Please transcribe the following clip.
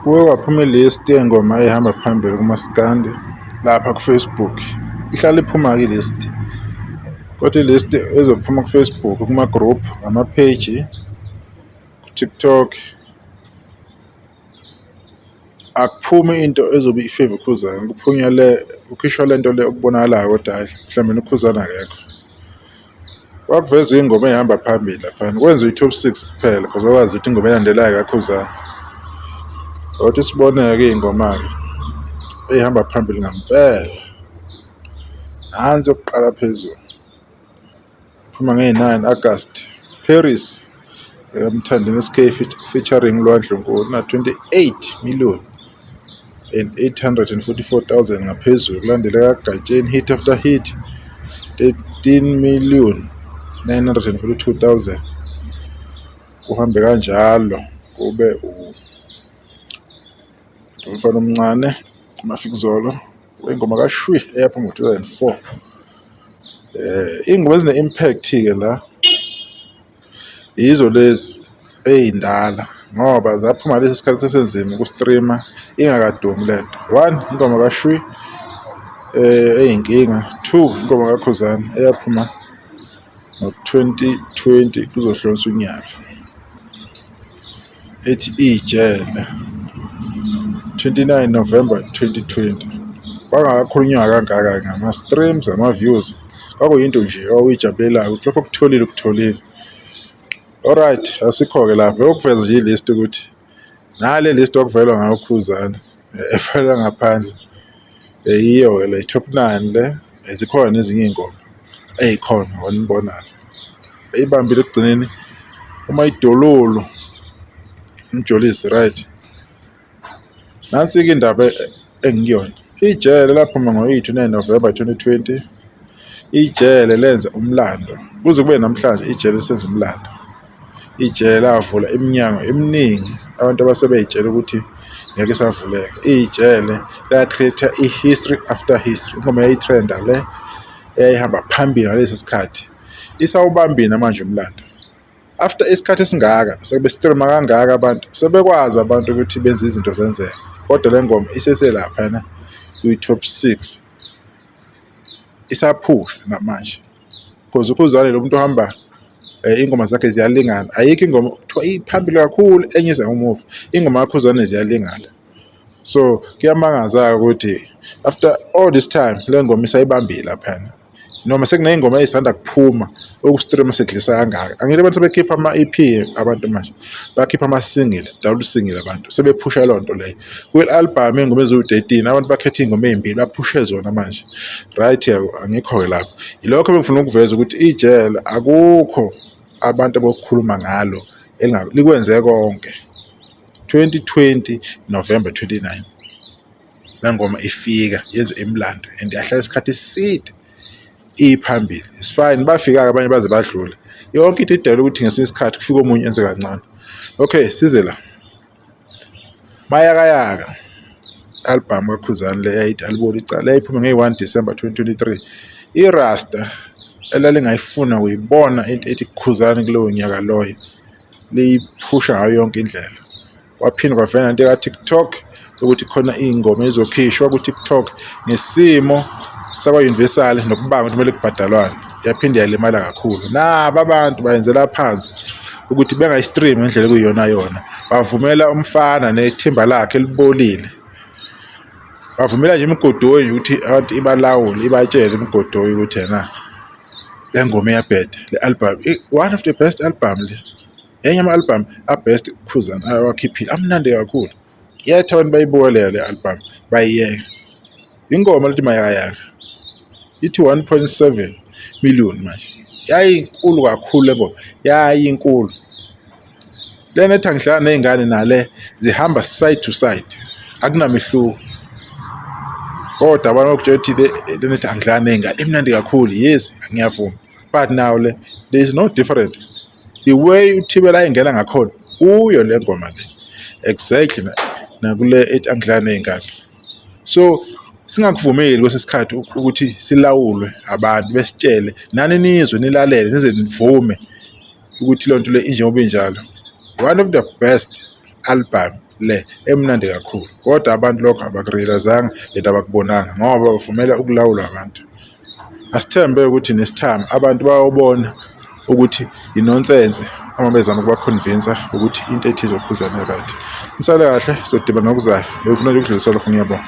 Kuke kwaphuma i-list yey'ngoma ey'hamba phambili kumaskandi lapha ku-Facebook. Ihlale iphuma-ke i-list, kodwa i-list ezophuma ku-Facebook, kuma-group, ama-page, ku-TikTok, akuphumi into ezobe i-favour uKhuzani, kuphunywa le, kukhishwa le nto le okubonakalayo kodwa hhayi mhlawumbe uKhuzani akekho. Kwakuvezwa iy'ngoma ey'hamba phambili laphana, kwenziwa i-top six kuphela cause bakwazi ukuthi ingoma elandelayo ekaKhuzani. Ukuthi sibone-ke iy'ngoma-ke ey'hamba phambili ngampela. Nansi yokuqala phezulu, iphuma ngeyi-9 August, Paris, ekaMthandeni SK featuring Lwa Ndlunkulu na-28 million and 844,000 ngaphezulu. Kulandela ekaGatsheni, Hit After Hit, 13 million 942,000. Kuhambe kanjalo kube umfana omncane uMafikizolo wengoma kaShwi eyaphuma ngo-2004. Iy'ngoma ezine-impact-ke la yizo lezi ey'ndala ngoba zaphuma ngalesi sikhathi kusesenzima uku-stream-a ingakadumi lento. One, ingoma kaShwi eyinkinga. Two, ingoma kaKhuzani eyaphuma ngo-2020 kuzohlonisa unyaka, ethi Ijele, 29 November 2020. Kwangakakhulunywa kangaka ngama-streams, ama-views, kwakuyinto nje owawuyijabulelayo ukuthi lokho okutholile ukutholile. Alright, asikho-ke lapho, bekukuveza nje i-list ukuthi nale list okuvelwa ngayo uKhuzani efelwa ngaphandle yiyo-ke le top nine le. Zikhona nezinye iy'ngoma ey'khona ngonibonayo eyibambile ekugcineni uma idololo uMjolisi, right? Nansi-ke indaba engikuyona. Ijele laphuma ngo-29 November 2020. Ijele lenza umlando kuze kube namhlanje, ijele lisenza umlando. Ijele lavula iminyango eminingi abantu abasebey'tshela ukuthi ngeke isavuleka. Ijele la-create-a i-history after history. Ingoma yayi-trend-a le eyayihamba phambili ngalesi sikhathi isawubambile namanje umlando. After isikhathi esingaka sebe-stream-a kangaka, abantu sebekwazi abantu ukuthi benze izinto zenzeke, kodwa le ngoma iseselaphana kwi-top six, isaphusha namanje because uKhuzani lo muntu ohamba iy'ngoma zakhe ziyalingana. Ayikho ingoma kuthiwa iphambili kakhulu, enye iza ngemuva. Ingoma kaKhuzani ziyalingana, so kuyamangaza-ke ukuthi after all this time le ngoma isayibambile laphana, noma sekuney'ngoma ey'sanda kuphuma oku-stream sekudlisa kangaka. Angithi abantu sebekhipha ama-EP, abantu manje bakhipha ama-single, double single, abantu sebephusha leyo nto leyo. Kwi-album iy'ngoma eziwu-13, abantu bakhetha iy'ngoma ey'mbili baphushe zona manje, right? Angikho-ke lapho. Yilokho ebengifuna ukuveza ukuthi ijele akukho abantu abokukhuluma ngalo likwenze konke. 2020 November 29 le ngoma ifika yenze imilando and yahlala isikhathi eside iphambili. It's fine, bafika-ke abanye baze badlule. Yonke into idalwe ukuthi ngesinye isikhathi kufike omunye enze kancane. Okay, size la. Mayakayaka, album kaKhuzani le eyayithi Aliboni Icala, yayiphuma ngeyi-1 December 2023. Irasta elalingayifuna kuyibona into ethi Khuzani kulowo nyaka loyo, liyiphusha ngayo yonke indlela. Kwaphinde kwavela nento ka-TikTok ukuthi khona iy'ngoma ezizokhishwa ku-TikTok ngesimo sakwa-Universal nokubanga ukuthi kumele kubhadalwane. Yaphinde yalimala kakhulu. Naba abantu bayenzela phansi ukuthi bengayi-stream ngendlela ekuyiyona yona. Bavumela umfana nethimba lakhe elibolile, bavumela nje imigodoyi ukuthi abantu ibalawule, ibatshele imigodoyi ukuthi ena le ngoma iyabheda, le album one of the best album le, enye ama-album a-best Khuzani awakhiphile, amnandi kakhulu. Yathi abantu bayibuka le album bayiyeka. Ingoma lethi Mayakayaka ithi 1.7 million manje. Yayinkulu kakhulu le ngoma, yayinkulu lena ethi Angihlala Ney'ngane, nale zihamba side to side, akunamehluko. Kodwa abantu bakutshela ukuthi le lena ethi Angihlala Ney'ngane imnandi kakhulu. Yes, ngiyavuma, but now le there is no different. The way uThibela ayingena ngakhona kuyo le ngoma le, exactly nakule ethi Angihlala Ney'ngane. So singakuvumeli kwesinye isikhathi ukuthi silawulwe abantu, besitshele nani, nizwe, nilalele, nize nivume ukuthi leyo nto le injengoba injalo. One of the best album. Le emnandi kakhulu, kodwa abantu lokho abakurealizanga and abakubonanga ngoba bavumela ukulawulwa abantu. Asithembe ukuthi nesithami abantu bayobona ukuthi inonsense uma bezama ukubakhonvinsa ukuthi into ethize oKhuzani right. Nisale kahle, sodibana ngokuzayo. Bengifuna nje ukudlulisa lokho, ngiyabonga.